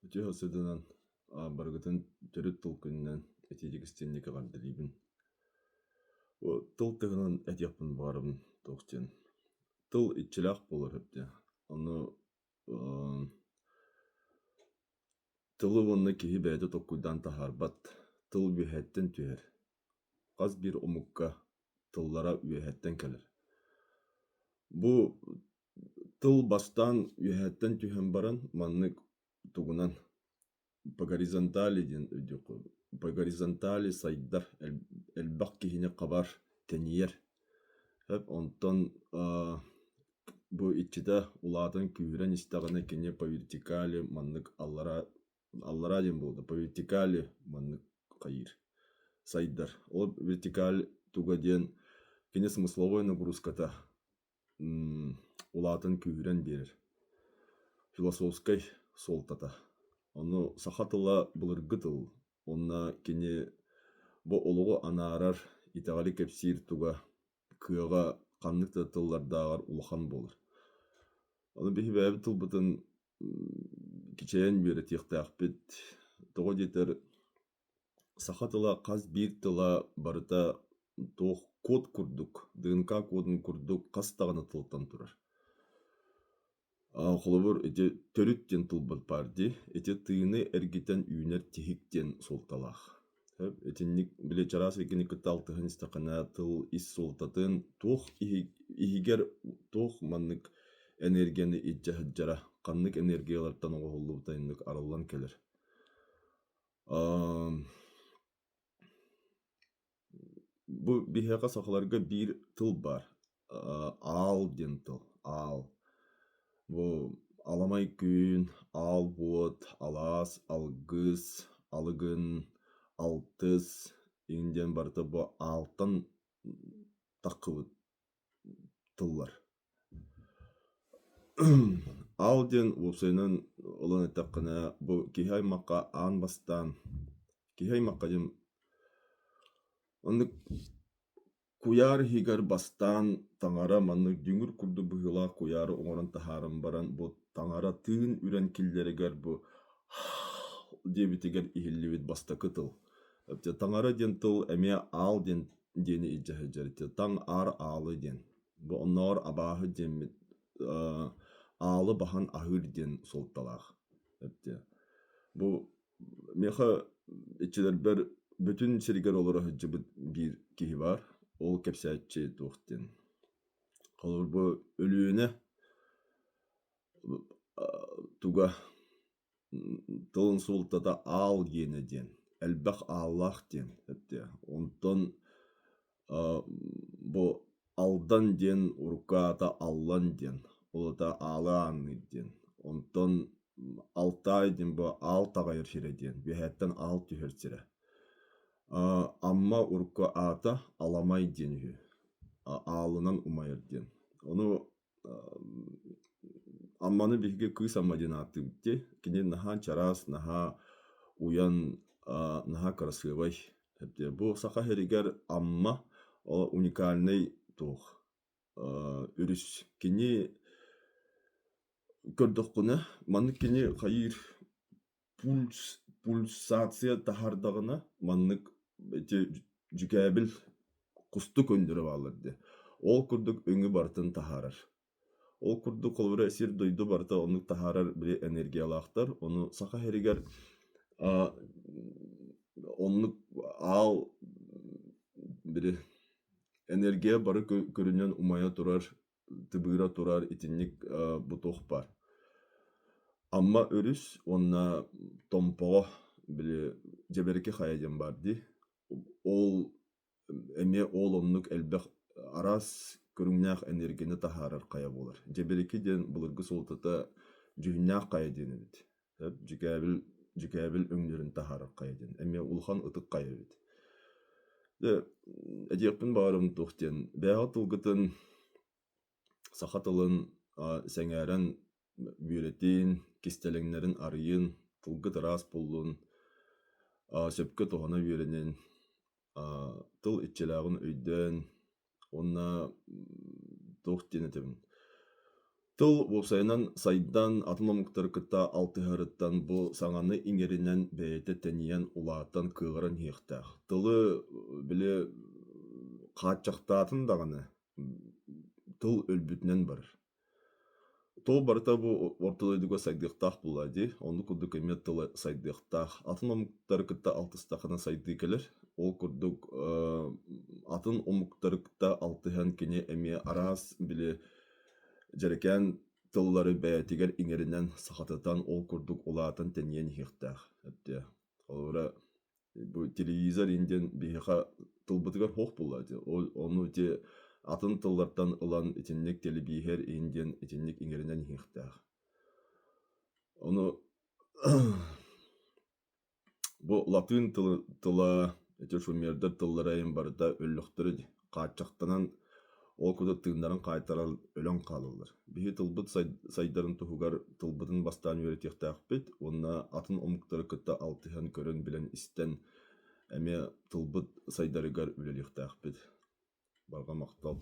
Үтүө сыдынан барыгытын төрүт тыл күнүнэн итиитик истиҥник эҕэрдэлиибин. Тыл туһунан этиэхпин баҕарабын туох диэн. Тыл иччилээх буолар сөп диэн. Ону тылы уонна киһи бэйэтэ толкуйдаан таһаарбат. Тыл үөһэттэн түһэр. Хас биир омукка тыллара үөһэттэн кэлэр. Бу тыл бастаан үөһэттэн түһэн баран маннык тугунан по горизонтали диэн өйдүөххэ по горизонтали сайдар элбэх киһини хабар тэнийэр онтон бу иччитэ улаатан күүһүрэн истэҕинэ кини по вертикали маннык аллара аллараа диэн буолла по вертикали маннык хайыыр сайдар ол вертикаль туга диэн кини смысловой нагрузката улаатан күүһүрэн биэрэр философскай суолтата. Ону саха тыла былыргы тыл уонна кини бу олоҕу анаарар, итэҕэли кэпсиир туга, кыаҕа ханнык да тыллардааҕар улахан буолар. Ону биһи бэйэбит тылбытын кичэйэн үөрэтиэхтээхпит. Тоҕо диэтэр Саха тыла хас биир тыла барыта туох код курдук, ДНК кодун курдук хас даҕаны тылтан турар. Холобур, ити төрүт диэн тылбыт баар дии. Ити тыыны эргитэн үүнэр тиһик диэн суолталаах. Итинник били чараас эйгэни кытта алтыһан истэххинэ тыл ис суолтатын туох иһигэр туох маннык энергияны илдьэ сылдьара, ханнык энергиялартан оҥоһуллубута инник арыллан кэлэр. Бу биһиэхэ сахаларга биир тыл баар аал диэн тыл, аал. Бу аламай күн, аал уот, алаас, алгыс, алыгын, алтыс иҥин диэн барыта бу аалтан таххыбыт тыллар. Аал диэн уопсайынан ылан эттэххинэ, бу киһи аймахха аан бастаан киһи аймахха диэн оннук куйаар иһигэр бастаан таҥара маннык дүҥүр курдук быһыылаах куйаары оҥорон таһааран баран бу таҥара тыын үрэн киллэригэр бу диэбитигэр иһиллибит бастакы тыл. Таҥара диэн тыл эмиэ аал диэн диэни илдьэ сылдьар. Таҥ аар аалы диэн. Бу оннооҕор абааһы диэммит аалы баһан аһыыр диэн суолталаах. Бу миэхэ иччилэрбэр бүтүн сиригэр олоро сылдьыбыт биир киһи баар. Ол кэпсээччи туох диэн. Холобур бу Өлүөнэ туга Тылын суолтата аал гиэнэ диэн, элбэх ааллаах диэн эттэ. Онтон бу Алдан диэн урукку аата Аллан диэн, ол аата аалы аанныыр диэн. Онтон Алтаай диэн бу аал таҕайар сирэ диэн, үөһээттэн аал түһэр сирэ. Амма урукку аата Аламай диэн үһү, аалынан умайар диэн. Ону Амманы биһиги Кыыс Амма диэн ааттыыбыт дии. Кини наһаа чараас, наһаа уйан, наһаа кырасыабай. Бу Саха сиригэр Амма уникальнай туох өрүс. Кини көрдөххүнэ, маннык кини хайыыр пульс пульсация таһаардаҕына маннык ити дьүкээбил кустук өҥнөрө бааллар дии. Ол курдук өҥү барытын таһаарар. Ол курдук холобура сир-дойду барыта оннук таһаарар били энергиялаахтар. Ону Саха сиригэр оннук аал били энергия бары көрүнэн умайа турар тыбыыра турар итинник бу туох баар. Амма өрүс уонна Томпоҕо били Дьэбэрики хайа диэн баар дии. Ол эмиэ ол оннук элбэх араас көрүҥнээх энергияны таһаарар хайа буолар. Дьэбэрики диэн былыргы суолтата дьүһүннээх хайа диэн эбит. Дьүкээбил дьүкээбил өҥнөрүн таһаарар хайа диэн. Эмиэ улахан ытык хайа эбит. Дьэ, этиэхпин баҕарабын туох диэн, бэйэҕит тылгытын саха тылын сэҥээрэн үөрэтин, кистэлэҥнэрин арыйын, тылгыт ыраас буоллун, сөпкө туһана үөрэнин, тыл иччилээҕин өйдөөн уонна туох диэн этэбин. Тыл уопсайынан сайдан, атын омуктары кытта алтыһарыттан бу саҥаны иҥэринэн бэйэтэ тэнийэн, улаатан, кыаҕыран иһиэхтээх. Тылы били хааччахтаатын даҕаны тыл өлбүтүнэн барар. Тыл барыта бу орто дойдуга сайдыахтаах буоллаҕа дии, оннук курдук эмиэ тыла сайдыахтаах. Атын омуктары кытта алтыстаххына сайдыы кэлэр. Ол курдук атын омуктары кытта алтыһан кини эмиэ араас били дьэрэкээн тыллары бэйэтигэр иҥэринэн сахатытан ол курдук улаатан тэнийэн иһиэхтээх эбитэ. Холобура бу телевизор иһин диэн биһиэхэ тылбытыгар суох буолла ити. Ол ону ити атын тыллартан ылан итинник телебииһэр иһин диэн итинник иҥэринэн иһиэхтээх. Ону Бу латыын тыла ити шумердар тыллара иһин барыта өллөхтөрө дии, хааччахтанан ол курдук тыыннарын хаайтаран өлөн хаалаллар. Биһи тылбыт сайдарын туһугар тылбытын бастаан үөрэтиэхтээхпит уонна атын омуктары кытта алтыһан көрөн билэн истэн эмиэ тылбыт сайдарыгар үлэлиэхтээхпит. Барҕа махтал.